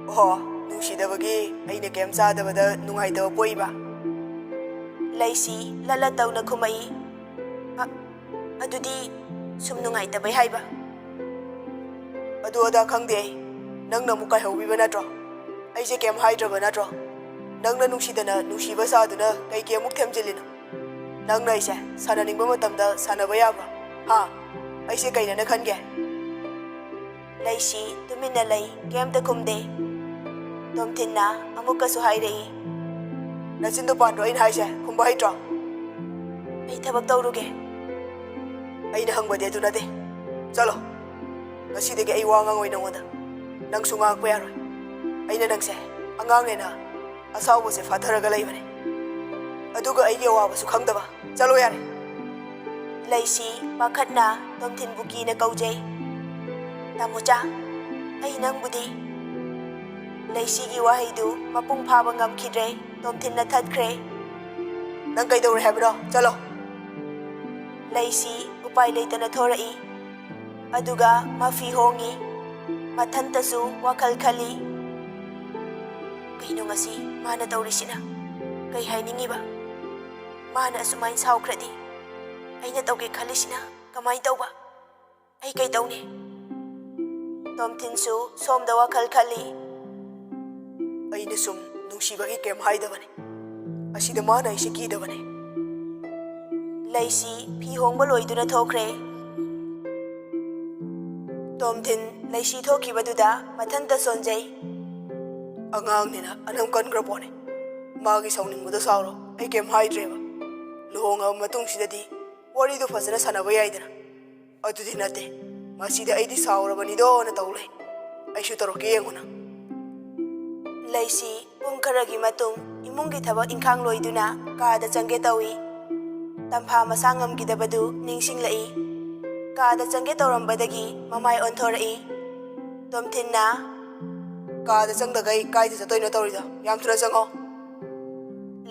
"ꯑꯣꯍꯣ, ꯅꯨꯡꯁꯤꯗꯕꯒꯤ ꯑꯩꯅ ꯀꯩꯝ ꯆꯥꯗꯕꯗ ꯅꯨꯡꯉꯥꯏꯇꯕ ꯄꯣꯛꯏꯕ? ꯂꯩꯁꯤ ꯂꯠ ꯂꯠ ꯇꯧꯅ ꯈꯨꯝꯃꯛꯏ꯫ "ꯑ, ꯑꯗꯨꯗꯤ ꯁꯨꯝ ꯅꯨꯡꯉꯥꯏꯇꯕꯩ ꯍꯥꯏꯕ?" "ꯑꯗꯨ ꯑꯗꯥ ꯈꯪꯗꯦ ꯑꯩ꯫ ꯅꯪꯅ ꯑꯃꯨꯛ ꯀꯥꯏꯍꯧꯕꯤꯕ ꯅꯠꯇ꯭ꯔꯣ? ꯑꯩꯁꯦ ꯀꯩꯝ ꯍꯥꯏꯗ꯭ꯔꯕ ꯅꯠꯇ꯭ꯔꯣ? ꯅꯪꯅ ꯅꯨꯡꯁꯤꯗꯅ ꯅꯨꯡꯁꯤꯕ ꯁꯥꯗꯨꯅ ꯀꯩꯒꯤ ꯑꯃꯨꯛ ꯊꯦꯝꯖꯤꯜꯂꯤꯅꯣ? ꯅꯪꯅ ꯑꯩꯁꯦ ꯁꯥꯟꯅꯅꯤꯡꯕ ꯃꯇꯝꯗ ꯁꯥꯟꯅꯕ ꯌꯥꯕ꯭ꯔꯣ? ꯍꯥ? ꯑꯩꯁꯦ ꯀꯩꯅꯅ ꯈꯟꯒꯦ?" ꯂꯩꯁꯤ ꯇꯨꯃꯤꯟꯅ ꯂꯩ, ꯀꯩꯝꯇ ꯈꯨꯝꯗꯦ꯫ ꯇꯣꯝꯊꯤꯟꯅ ꯑꯃꯨꯛꯀꯁꯨ ꯍꯥꯏꯔꯛꯏ꯫ "ꯅꯆꯤꯟꯗꯣ ꯄꯥꯟꯗ꯭ꯔꯣ ꯑꯩꯅ ꯍꯥꯏꯁꯦ? ꯈꯨꯝꯕ ꯍꯩꯇ꯭ꯔꯣ?" "ꯑꯩ ꯊꯕꯛ ꯇꯧꯔꯨꯒꯦ꯫" "ꯑꯩꯅ ꯍꯪꯕꯗꯤ ꯑꯗꯨ ꯅꯠꯇꯦ꯫ ꯆꯠꯂꯣ꯫ ꯉꯁꯤꯗꯒꯤ ꯑꯩ ꯋꯥ ꯉꯥꯡꯉꯣꯏ ꯅꯉꯣꯟꯗ꯫ ꯅꯪꯁꯨ ꯉꯥꯡꯉꯛꯄ ꯌꯥꯔꯣꯏ꯫ ꯑꯩꯅ ꯅꯪꯁꯦ ꯑꯉꯥꯡꯅꯦꯅ ꯑꯁꯥꯎꯕꯁꯦ ꯐꯥꯊꯔꯒ ꯂꯩꯕꯅꯦ꯫ ꯑꯗꯨꯒ ꯑꯩꯒꯤ ꯑꯋꯥꯕꯁꯨ ꯈꯪꯗꯕ꯫ ꯆꯠꯂꯣ ꯌꯥꯔꯦ꯫" ꯂꯩꯁꯤ ꯄꯥꯈꯠꯅ ꯇꯣꯝꯊꯤꯟꯕꯨ ꯀꯤꯅ ꯀꯧꯖꯩ꯫ "ꯇꯥꯃꯣꯆꯥ, ꯑꯩ ꯅꯪꯕꯨꯗꯤ꯫" ꯂꯩꯁꯤꯒꯤ ꯋꯥꯍꯩꯗꯨ ꯃꯄꯨꯡ ꯐꯥꯕ ꯉꯝꯈꯤꯗ꯭ꯔꯦ꯫ ꯇꯣꯝꯊꯤꯟꯅ ꯊꯠꯈ꯭ꯔꯦ꯫ "ꯅꯪ ꯀꯩꯗꯧꯔꯦ ꯍꯥꯏꯕꯅꯣ? ꯆꯠꯂꯣ!" ꯂꯩꯁꯤ ꯎꯄꯥꯏ ꯂꯩꯇꯅ ꯊꯣꯔꯛꯏ꯫ ꯑꯗꯨꯒ ꯃꯐꯤ ꯍꯣꯡꯉꯤ꯫ ꯃꯊꯟꯇꯁꯨ ꯋꯥꯈꯜ ꯈꯜꯂꯤ꯫ "ꯀꯩꯅꯣ ꯉꯁꯤ ꯃꯥꯅ ꯇꯧꯔꯤꯁꯤꯅ? ꯀꯩ ꯍꯥꯏꯅꯤꯡꯉꯤꯕ? ꯃꯥꯅ ꯑꯁꯨꯃꯥꯏꯅ ꯁꯥꯎꯈ꯭ꯔꯗꯤ ꯑꯩꯅ ꯇꯧꯒꯦ ꯈꯜꯂꯤꯁꯤꯅ ꯀꯃꯥꯏꯅ ꯇꯧꯕ? ꯑꯩ ꯀꯩꯗꯧꯅꯤ?" ꯇꯣꯝꯊꯤꯟꯁꯨ ꯁꯣꯝꯗ ꯋꯥꯈꯜ ꯈꯜꯂꯤ꯫ "ꯑꯩꯅ ꯁꯨꯝ ꯅꯨꯡꯁꯤꯕꯒꯤ ꯀꯩꯝ ꯍꯥꯏꯗꯕꯅꯦ꯫ ꯑꯁꯤꯗ ꯃꯥꯅ ꯑꯩꯁꯦ ꯀꯤꯗꯕꯅꯦ꯫" ꯂꯩꯁꯤ ꯐꯤ ꯍꯣꯡꯕ ꯂꯣꯏꯗꯨꯅ ꯊꯣꯛꯈ꯭ꯔꯦ꯫ ꯇꯣꯝꯊꯤꯟ ꯂꯩꯁꯤ ꯊꯣꯛꯈꯤꯕꯗꯨꯗ ꯃꯊꯟꯇ ꯁꯣꯟꯖꯩ꯫ "ꯑꯉꯥꯡꯅꯤꯅ ꯑꯅꯝ ꯀꯟꯈ꯭ꯔ ꯄꯣꯠꯅꯦ꯫ ꯃꯥꯒꯤ ꯁꯥꯎꯅꯤꯡꯕꯗꯣ ꯁꯥꯎꯔꯣ, ꯑꯩ ꯀꯩꯝ ꯍꯥꯏꯗ꯭ꯔꯦꯕ꯫ ꯂꯨꯍꯣꯡꯉꯕ ꯃꯇꯨꯡꯁꯤꯗꯗꯤ ꯋꯥꯔꯤꯗꯣ ꯐꯖꯅ ꯁꯥꯟꯅꯕ ꯌꯥꯏꯗꯅ꯫ ꯑꯗꯨꯗꯤ ꯅꯠꯇꯦ, ꯃꯁꯤꯗ ꯑꯩꯗꯤ ꯁꯥꯎꯔꯕꯅꯤꯗꯣꯅ ꯇꯧ ꯂꯩ꯫ ꯑꯩꯁꯨ ꯇꯧꯔꯛꯀꯦ ꯌꯦꯡꯉꯨꯅ꯫" ꯂꯩꯁꯤ ꯄꯨꯡ ꯈꯔꯒꯤ ꯃꯇꯨꯡ ꯏꯃꯨꯡꯒꯤ ꯊꯕꯛ ꯏꯪꯈꯥꯡ ꯂꯣꯏꯗꯨꯅ ꯀꯥꯗ ꯆꯪꯒꯦ ꯇꯧꯏ꯫ ꯇꯝꯐꯥ ꯃꯁꯥ ꯉꯝꯈꯤꯗꯕꯗꯨ ꯅꯤꯡꯁꯤꯡꯂꯛꯏ꯫ ꯀꯥꯗ ꯆꯪꯒꯦ ꯇꯧꯔꯝꯕꯗꯒꯤ ꯃꯃꯥꯏ ꯑꯣꯟꯊꯣꯔꯛꯏ꯫ ꯇꯣꯝꯊꯤꯟꯅ, "ꯀꯥꯗ ꯆꯪꯗꯈꯩ ꯀꯥꯏꯗ ꯆꯠꯇꯣꯏꯅꯣ ꯇꯧꯔꯤꯗꯣ? ꯌꯥꯝ ꯊꯨꯅ ꯆꯪꯉꯣ꯫"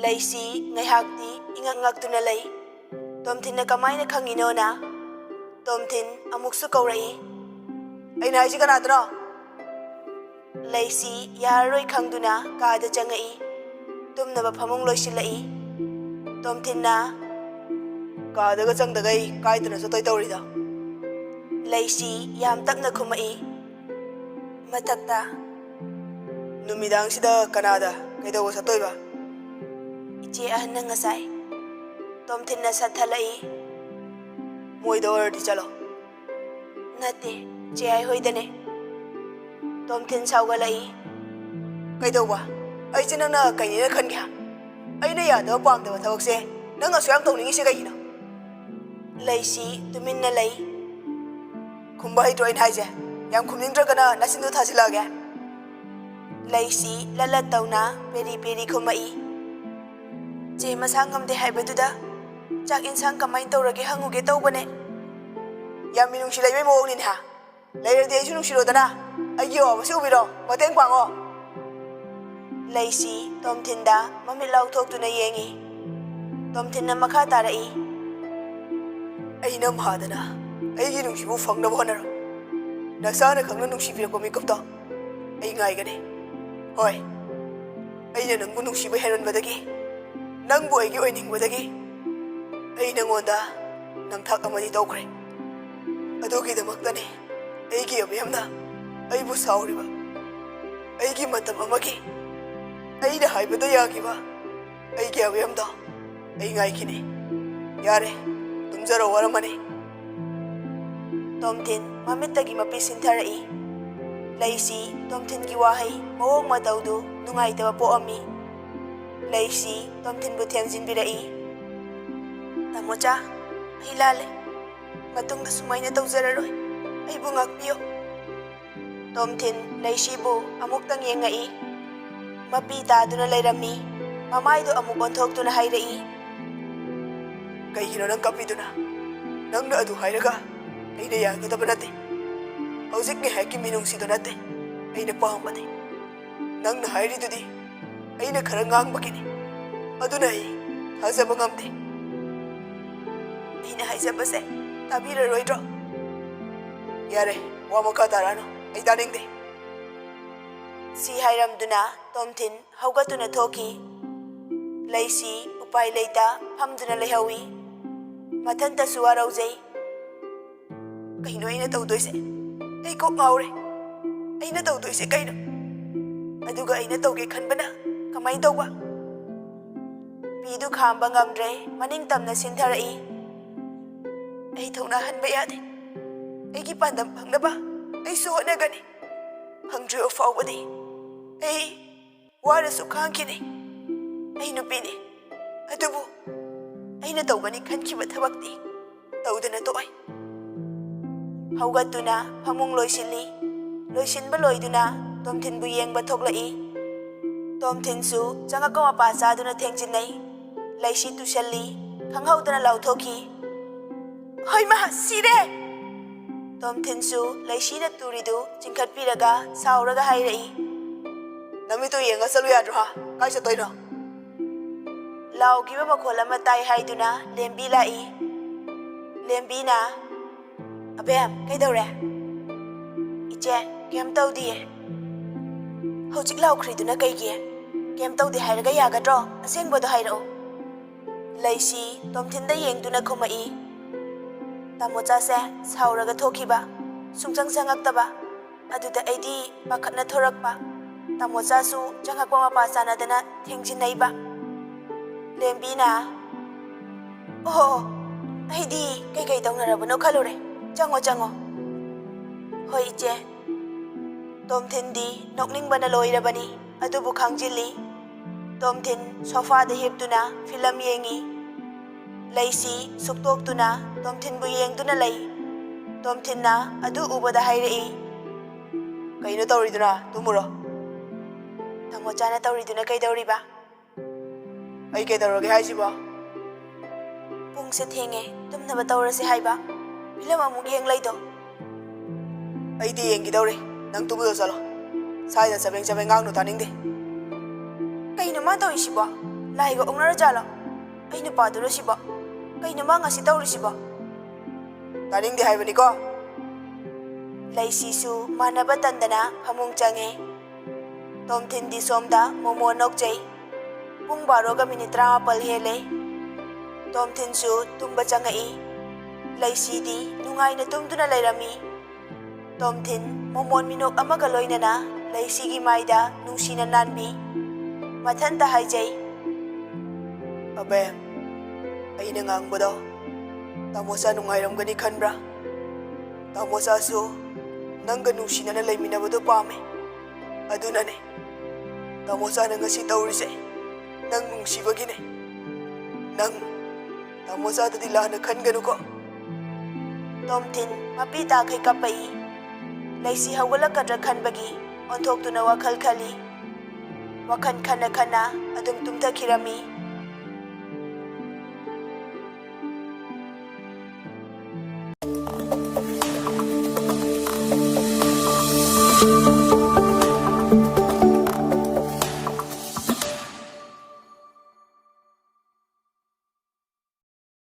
ꯂꯩꯁꯤ ꯉꯥꯏꯍꯥꯛꯇꯤ ꯏꯉꯛ ꯉꯛꯇꯨꯅ ꯂꯩ꯫ ꯇꯣꯝꯊꯤꯟꯅ ꯀꯃꯥꯏꯅ ꯈꯪꯉꯤꯅꯣꯅ ꯇꯣꯝꯊꯤꯟ ꯑꯃꯨꯛꯁꯨ ꯀꯧꯔꯛꯏ꯫ "ꯑꯩꯅ ꯍꯥꯏꯁꯤ ꯀꯅꯥꯗꯅꯣ?" ꯂꯩꯁꯤ ꯌꯥꯔꯔꯣꯏ ꯈꯪꯗꯨꯅ ꯀꯥꯗ ꯆꯪꯉꯛꯏ꯫ ꯇꯨꯝꯅꯕ ꯐꯃꯨꯡ ꯂꯣꯏꯁꯤꯜꯂꯛꯏ꯫ ꯇꯣꯝꯊꯤꯟꯅ, "ꯀꯥꯗꯒ ꯆꯪꯗꯒꯩ ꯀꯥꯏꯗꯅꯣ ꯆꯠꯇꯣꯏ ꯇꯧꯔꯤꯗꯣ?" ꯂꯩꯁꯤ ꯌꯥꯝ ꯇꯞꯅ ꯈꯨꯝꯃꯛꯏ꯫ ꯃꯊꯛꯇ, "ꯅꯨꯃꯤꯗꯥꯡꯁꯤꯗ ꯀꯅꯥꯗ ꯀꯩꯗꯧꯕ ꯆꯠꯇꯣꯏꯕ?" ꯏꯆꯦ ꯑꯍꯟꯅ ꯉꯁꯥꯏ꯫ ꯇꯣꯝꯊꯤꯟꯅ ꯁꯠꯊꯠꯂꯛꯏ꯫ "ꯃꯣꯏꯗ ꯑꯣꯏꯔꯗꯤ ꯆꯠꯂꯣ꯫" "ꯅꯠꯇꯦ, ꯆꯦ ꯑꯥꯏ ꯍꯣꯏꯗꯅꯦ꯫" ꯇꯣꯝꯊꯤꯟ ꯁꯥꯎꯒꯠꯂꯛꯏ꯫ "ꯀꯩꯗꯧꯕ? ꯑꯩꯁꯦ ꯅꯪꯅ ꯀꯩꯅꯦꯅ ꯈꯟꯒꯦ ꯍꯥ? ꯑꯩꯅ ꯌꯥꯗꯕ ꯄꯥꯝꯗꯕ ꯊꯕꯛꯁꯦ ꯅꯪ ꯑꯁꯨꯛ ꯌꯥꯝ ꯇꯧꯅꯤꯡꯉꯤꯁꯦ ꯀꯩꯒꯤꯅꯣ?" ꯂꯩꯁꯤ ꯇꯨꯃꯤꯟꯅ ꯂꯩ꯫ "ꯈꯨꯝꯕ ꯍꯩꯇ꯭ꯔꯣ ꯑꯩꯅ ꯍꯥꯏꯁꯦ? ꯌꯥꯝ ꯈꯨꯝꯅꯤꯡꯗ꯭ꯔꯒꯅ ꯅꯆꯤꯟꯗꯣ ꯊꯥꯖꯤꯜꯂꯛꯑꯒꯦ꯫" ꯂꯩꯁꯤ ꯂꯠ ꯂꯠ ꯇꯧꯅ ꯄꯦꯔꯤ ꯄꯦꯔꯤ ꯈꯨꯝꯃꯛꯏ꯫ "ꯆꯦ ꯃꯁꯥ ꯉꯝꯗꯦ ꯍꯥꯏꯕꯗꯨꯗ ꯆꯥꯛ ꯏꯟꯁꯥꯡ ꯀꯃꯥꯏꯅ ꯇꯧꯔꯒꯦ ꯍꯪꯉꯨꯒꯦ ꯇꯧꯕꯅꯦ꯫" "ꯌꯥꯝ ꯃꯤꯅꯨꯡꯁꯤ ꯂꯩꯕꯩ ꯃꯑꯣꯡꯅꯤꯅꯦ ꯍꯥ? ꯂꯩꯔꯗꯤ ꯑꯩꯁꯨ ꯅꯨꯡꯁꯤꯔꯣꯗꯅ, ꯑꯩꯒꯤ ꯑꯋꯥꯕꯁꯨ ꯎꯕꯤꯔꯣ, ꯃꯇꯦꯡ ꯄꯥꯡꯉꯣ꯫" ꯂꯩꯁꯤ ꯇꯣꯝꯊꯤꯟꯗ ꯃꯃꯤꯠ ꯂꯥꯎꯊꯣꯛꯇꯨꯅ ꯌꯦꯡꯉꯤ꯫ ꯇꯣꯝꯊꯤꯟꯅ ꯃꯈꯥ ꯇꯥꯔꯛꯏ꯫ "ꯑꯩꯅ ꯃꯍꯥꯗꯅ ꯑꯩꯒꯤ ꯅꯨꯡꯁꯤꯕꯨ ꯐꯪꯅꯕ ꯍꯣꯠꯅꯔꯣ꯫ ꯅꯁꯥꯅ ꯈꯪꯅ ꯅꯨꯡꯁꯤꯕꯤꯔꯛꯄ ꯃꯤꯀꯨꯞꯇꯣ ꯑꯩ ꯉꯥꯏꯒꯅꯤ꯫ ꯍꯣꯏ, ꯑꯩꯅ ꯅꯪꯕꯨ ꯅꯨꯡꯁꯤꯕ ꯍꯦꯟꯃꯟꯕꯗꯒꯤ ꯅꯪꯕꯨ ꯑꯩꯒꯤ ꯑꯣꯏꯅꯤꯡꯕꯗꯒꯤ ꯑꯩ ꯅꯪꯉꯣꯟꯗ ꯅꯝꯊꯥꯛ ꯑꯃꯗꯤ ꯇꯧꯈ꯭ꯔꯦ꯫ ꯑꯗꯨꯒꯤꯗꯃꯛꯇꯅꯤ ꯑꯩꯒꯤ ꯑꯕꯦꯝꯅ ꯑꯩꯕꯨ ꯁꯥꯎꯔꯤꯕ꯫ ꯑꯩꯒꯤ ꯃꯇꯝ ꯑꯃꯒꯤ ꯑꯩꯅ ꯍꯥꯏꯕꯗ ꯌꯥꯈꯤꯕ ꯑꯩꯒꯤ ꯑꯕꯦꯝꯗꯣ ꯑꯩ ꯉꯥꯏꯈꯤꯅꯤ꯫ ꯌꯥꯔꯦ, ꯇꯨꯝꯖꯔꯣ, ꯋꯥꯔꯝꯃꯅꯤ꯫" ꯇꯣꯝꯊꯤꯟ ꯃꯃꯤꯠꯇꯒꯤ ꯃꯄꯤ ꯁꯤꯟꯊꯔꯛꯏ꯫ ꯂꯩꯁꯤ ꯇꯣꯝꯊꯤꯟꯒꯤ ꯋꯥꯍꯩ ꯃꯑꯣꯡ ꯃꯇꯧꯗꯨ ꯅꯨꯡꯉꯥꯏꯇꯕ ꯄꯣꯛꯑꯝꯃꯤ꯫ ꯂꯩꯁꯤ ꯇꯣꯝꯊꯤꯟꯕꯨ ꯊꯦꯝꯖꯤꯟꯕꯤꯔꯛꯏ꯫ "ꯇꯥꯃꯣꯆꯥ, ꯑꯩ ꯂꯥꯜꯂꯦ꯫ ꯃꯇꯨꯡꯗ ꯁꯨꯃꯥꯏꯅ ꯇꯧꯖꯔꯔꯣꯏ꯫ ꯑꯩꯕꯨ ꯉꯥꯛꯄꯤꯌꯨ꯫" ꯇꯣꯝꯊꯤꯟ ꯂꯩꯁꯤꯕꯨ ꯑꯃꯨꯛꯇꯪ ꯌꯦꯡꯉꯛꯏ꯫ ꯃꯄꯤ ꯇꯥꯗꯨꯅ ꯂꯩꯔꯝꯃꯤ꯫ ꯃꯃꯥꯏꯗꯨ ꯑꯃꯨꯛ ꯑꯣꯟꯊꯣꯛꯇꯨꯅ ꯍꯥꯏꯔꯛꯏ꯫ "ꯀꯩꯒꯤꯅꯣ ꯅꯪ ꯀꯞꯄꯤꯗꯨꯅ? ꯅꯪꯅ ꯑꯗꯨ ꯍꯥꯏꯔꯒ ꯑꯩꯅ ꯌꯥꯒꯗꯕ ꯅꯠꯇꯦ꯫ ꯍꯧꯖꯤꯛ ꯉꯥꯏꯍꯥꯛꯀꯤ ꯃꯤꯅꯨꯡꯁꯤꯗꯣ ꯅꯠꯇꯦ ꯑꯩꯅ ꯄꯥꯝꯕꯗꯤ꯫ ꯅꯪꯅ ꯍꯥꯏꯔꯤꯗꯨꯗꯤ ꯑꯩꯅ ꯈꯔ ꯉꯥꯡꯕꯒꯤꯅꯤ꯫ ꯑꯗꯨꯅ ꯑꯩ ꯊꯥꯖꯕ ꯉꯝꯗꯦ꯫" "ꯑꯩꯅ ꯍꯥꯏꯖꯕꯁꯦ ꯇꯥꯕꯤꯔꯔꯣꯏꯗ꯭ꯔꯣ?" "ꯌꯥꯔꯦ, ꯋꯥ ꯃꯈꯥ ꯇꯥꯔꯛꯑꯅꯨ, ꯑꯩ ꯇꯥꯅꯤꯡꯗꯦ꯫" ꯁꯤ ꯍꯥꯏꯔꯝꯗꯨꯅ ꯇꯣꯝꯊꯤꯟ ꯍꯧꯒꯠꯇꯨꯅ ꯊꯣꯛꯈꯤ꯫ ꯂꯩꯁꯤ ꯎꯄꯥꯏ ꯂꯩꯇ ꯐꯝꯗꯨꯅ ꯂꯩꯍꯧꯏ꯫ ꯃꯊꯟꯇꯁꯨ ꯋꯥꯔꯧꯖꯩ꯫ "ꯀꯩꯅꯣ ꯑꯩꯅ ꯇꯧꯗꯣꯏꯁꯦ? ꯑꯩ ꯀꯣꯛ ꯉꯥꯎꯔꯦ꯫ ꯑꯩꯅ ꯇꯧꯗꯣꯏꯁꯦ ꯀꯩꯅꯣ? ꯑꯗꯨꯒ ꯑꯩꯅ ꯇꯧꯒꯦ ꯈꯟꯕꯅ ꯀꯃꯥꯏꯅ ꯇꯧꯕ?" ꯄꯤꯗꯨ ꯈꯥꯝꯕ ꯉꯝꯗ꯭ꯔꯦ, ꯃꯅꯤꯡ ꯇꯝꯅ ꯁꯤꯟꯊꯔꯛꯏ꯫ "ꯑꯩ ꯊꯧꯅꯥ ꯍꯟꯕ ꯌꯥꯗꯦ꯫ ꯑꯩꯒꯤ ꯄꯥꯟꯗꯝ ꯐꯪꯅꯕ ꯑꯩꯁꯨ ꯍꯣꯠꯅꯒꯅꯤ꯫ ꯐꯪꯗ꯭ꯔꯤꯕ ꯐꯥꯎꯕꯗꯤ ꯑꯩ ꯋꯥꯔꯁꯨ ꯈꯥꯡꯈꯤꯅꯤ꯫ ꯑꯩ ꯅꯨꯄꯤꯅꯤ, ꯑꯗꯨꯕꯨ ꯑꯩꯅ ꯇꯧꯒꯅꯤ ꯈꯟꯈꯤꯕ ꯊꯕꯛꯇꯤ ꯇꯧꯗꯅ ꯇꯣꯛꯑꯣꯏ꯫" ꯍꯧꯒꯠꯇꯨꯅ ꯐꯃꯨꯡ ꯂꯣꯏꯁꯤꯜꯂꯤ꯫ ꯂꯣꯏꯁꯤꯟꯕ ꯂꯣꯏꯗꯨꯅ ꯇꯣꯝꯊꯤꯟꯕꯨ ꯌꯦꯡꯕ ꯊꯣꯛꯂꯛꯏ꯫ ꯇꯣꯝꯊꯤꯟꯁꯨ ꯆꯪꯉꯛꯄ ꯃꯄꯥ ꯆꯥꯗꯨꯅ ꯊꯦꯡꯖꯤꯟꯅꯩ꯫ ꯂꯩꯁꯤ ꯇꯨꯁꯜꯂꯤ꯫ ꯈꯪꯍꯧꯗꯅ ꯂꯥꯎꯊꯣꯛꯈꯤ, "ꯍꯣꯏꯃꯥ, ꯁꯤꯔꯦ!" ꯇꯣꯝꯊꯤꯟꯁꯨ ꯂꯩꯁꯤꯅ ꯇꯨꯔꯤꯗꯨ ꯆꯤꯡꯈꯠꯄꯤꯔꯒ ꯁꯥꯎꯔꯒ ꯍꯥꯏꯔꯛꯏ, "ꯅꯃꯤꯠꯇꯨ ꯌꯦꯡꯉ ꯆꯠꯂꯨ ꯌꯥꯗ꯭ꯔꯣ, ꯍꯥ? ꯀꯥꯏ ꯆꯠꯇꯣꯏꯅꯣ?" ꯂꯥꯎꯈꯤꯕ ꯃꯈꯣꯜ ꯑꯃ ꯇꯥꯏ ꯍꯥꯏꯗꯨꯅ ꯂꯦꯝꯕꯤ ꯂꯥꯛꯏ꯫ ꯂꯦꯝꯕꯤꯅ, "ꯑꯕꯦꯝ, ꯀꯩꯗꯧꯔꯦ?" "ꯏꯆꯦ, ꯀꯩꯝ ꯇꯧꯗꯤꯌꯦ꯫" "ꯍꯧꯖꯤꯛ ꯂꯥꯎꯈ꯭ꯔꯤꯗꯨꯅ ꯀꯩꯒꯤ? ꯀꯩꯝ ꯇꯧꯗꯦ ꯍꯥꯏꯔꯒ ꯌꯥꯒꯗ꯭ꯔꯣ? ꯑꯁꯦꯡꯕꯗꯣ ꯍꯥꯏꯔꯛꯑꯣ꯫" ꯂꯩꯁꯤ ꯇꯣꯝꯊꯤꯟꯗ ꯌꯦꯡꯗꯨꯅ ꯈꯨꯝꯃꯛꯏ꯫ ꯇꯥꯃꯣꯆꯥꯁꯦ ꯁꯥꯎꯔꯒ ꯊꯣꯛꯈꯤꯕ, ꯁꯨꯡꯆꯪ ꯆꯪꯉꯛꯇꯕ꯫ ꯑꯗꯨꯗ ꯑꯩꯗꯤ ꯄꯥꯈꯠꯅ ꯊꯣꯔꯛꯄ꯫ ꯇꯥꯃꯣꯆꯥꯁꯨ ꯆꯪꯉꯛꯄ ꯃꯄꯥ ꯆꯥꯅꯗꯅ ꯊꯦꯡꯖꯤꯟꯅꯩꯕ꯫ ꯂꯦꯝꯕꯤꯅ, "ꯑꯣꯍꯣ, ꯑꯩꯗꯤ ꯀꯩꯀꯩ ꯇꯧꯅꯔꯕꯅꯣ ꯈꯜꯂꯨꯔꯦ꯫ ꯆꯪꯉꯣ, ꯆꯪꯉꯣ꯫" "ꯍꯣꯏ, ꯏꯆꯦ꯫" ꯇꯣꯝꯊꯤꯟꯗꯤ ꯅꯣꯛꯅꯤꯡꯕꯅ ꯂꯣꯏꯔꯕꯅꯤ, ꯑꯗꯨꯕꯨ ꯈꯥꯡꯖꯤꯜꯂꯤ꯫ ꯇꯣꯝꯊꯤꯟ ꯁꯣꯐꯥꯗ ꯍꯤꯞꯇꯨꯅ ꯐꯤꯂꯝ ꯌꯦꯡꯉꯤ꯫ ꯂꯩꯁꯤ ꯁꯨꯛꯇꯣꯛꯇꯨꯅ ꯇꯣꯝꯊꯤꯟꯕꯨ ꯌꯦꯡꯗꯨꯅ ꯂꯩ꯫ ꯇꯣꯝꯊꯤꯟꯅ ꯑꯗꯨ ꯎꯕꯗ ꯍꯥꯏꯔꯛꯏ, "ꯀꯩꯅꯣ ꯇꯧꯔꯤꯗꯨꯅ? ꯇꯨꯝꯃꯨꯔꯣ꯫" "ꯇꯥꯃꯣꯆꯥꯅ ꯇꯧꯔꯤꯗꯨꯅ ꯀꯩꯗꯧꯔꯤꯕ?" "ꯑꯩ ꯀꯩꯗꯧꯔꯒꯦ ꯍꯥꯏꯁꯤꯕꯣ?" "ꯄꯨꯡꯁꯦ ꯊꯦꯡꯉꯦ, ꯇꯨꯝꯅꯕ ꯇꯧꯔꯁꯦ ꯍꯥꯏꯕ꯫ ꯐꯤꯂꯝ ꯑꯃꯨꯛ ꯌꯦꯡ ꯂꯩꯗꯣ꯫" "ꯑꯩꯗꯤ ꯌꯦꯡꯈꯤꯗꯧꯔꯦ, ꯅꯪ ꯇꯨꯝꯕꯗꯣ ꯆꯠꯂꯣ꯫ ꯁ꯭ꯋꯥꯏꯗ ꯆꯕꯦꯡ ꯆꯕꯦꯡ ꯉꯥꯡꯅꯨ, ꯇꯥꯅꯤꯡꯗꯦ꯫" "ꯀꯩꯅꯣ ꯃꯥ ꯇꯧꯔꯤꯁꯤꯕꯣ? ꯂꯥꯏꯒ ꯑꯣꯛꯅꯔꯖꯥꯠꯂꯣ? ꯑꯩ ꯅꯨꯄꯥꯗꯨꯔꯣ ꯁꯤꯕꯣ? ꯀꯩꯅꯣ ꯃꯥ ꯉꯁꯤ ꯇꯧꯔꯤꯁꯤꯕꯣ?" "ꯇꯥꯅꯤꯡꯗꯦ ꯍꯥꯏꯕꯅꯤꯀꯣ꯫" ꯂꯩꯁꯤꯁꯨ ꯃꯥꯟꯅꯕ ꯇꯟꯗꯅ ꯐꯃꯨꯡ ꯆꯪꯉꯦ꯫ ꯇꯣꯝꯊꯤꯟꯗꯤ ꯁꯣꯝꯗ ꯃꯣꯃꯣꯟ ꯅꯣꯛꯆꯩ꯫ ꯄꯨꯡ ꯕꯥꯔꯣꯒ ꯃꯤꯅꯤꯠ ꯇꯔꯥꯃꯥꯄꯜ ꯍꯦꯜꯂꯦ꯫ ꯇꯣꯝꯊꯤꯟꯁꯨ ꯇꯨꯝꯕ ꯆꯪꯉꯛꯏ꯫ ꯂꯩꯁꯤꯗꯤ ꯅꯨꯡꯉꯥꯏꯅ ꯇꯨꯝꯗꯨꯅ ꯂꯩꯔꯝꯃꯤ꯫ ꯇꯣꯝꯊꯤꯟ ꯃꯣꯃꯣꯟ ꯃꯤꯅꯣꯛ ꯑꯃꯒ ꯂꯣꯏꯅꯅ ꯂꯩꯁꯤꯒꯤ ꯃꯥꯏꯗ ꯅꯨꯡꯁꯤꯅ ꯅꯥꯟꯕꯤ꯫ ꯃꯊꯟꯇ ꯍꯥꯏꯖꯩ, "ꯑꯕꯦꯝ, ꯑꯩꯅ ꯉꯥꯡꯕꯗꯣ ꯇꯥꯃꯣꯆꯥ ꯅꯨꯡꯉꯥꯏꯔꯝꯒꯅꯤ ꯈꯟꯕ꯭ꯔꯥ? ꯇꯥꯃꯣꯆꯥꯁꯨ ꯅꯪꯒ ꯅꯨꯡꯁꯤꯅꯅ ꯂꯩꯃꯤꯟꯅꯕꯗꯣ ꯄꯥꯝꯃꯦ꯫ ꯑꯗꯨꯅꯅꯦ ꯇꯥꯃꯣꯆꯥꯅ ꯉꯁꯤ ꯇꯧꯔꯤꯁꯦ꯫ ꯅꯪ ꯅꯨꯡꯁꯤꯕꯒꯤꯅꯦ꯫ ꯅꯪ ꯇꯥꯃꯣꯆꯥꯗꯗꯤ ꯂꯥꯟꯅ ꯈꯟꯒꯅꯨꯀꯣ꯫" ꯇꯣꯝꯊꯤꯟ ꯃꯄꯤ ꯇꯥꯈꯩ ꯀꯞꯄꯛꯏ꯫ ꯂꯩꯁꯤ ꯍꯧꯒꯠꯂꯛꯀꯗ꯭ꯔꯥ ꯈꯟꯕꯒꯤ ꯑꯣꯟꯊꯣꯛꯇꯨꯅ ꯋꯥꯈꯜ ꯈꯜꯂꯤ꯫ ꯋꯥꯈꯜ ꯈꯟꯅ ꯈꯟꯅ ꯑꯗꯨꯝ ꯇꯨꯝꯊꯈꯤꯔꯝꯃꯤ꯫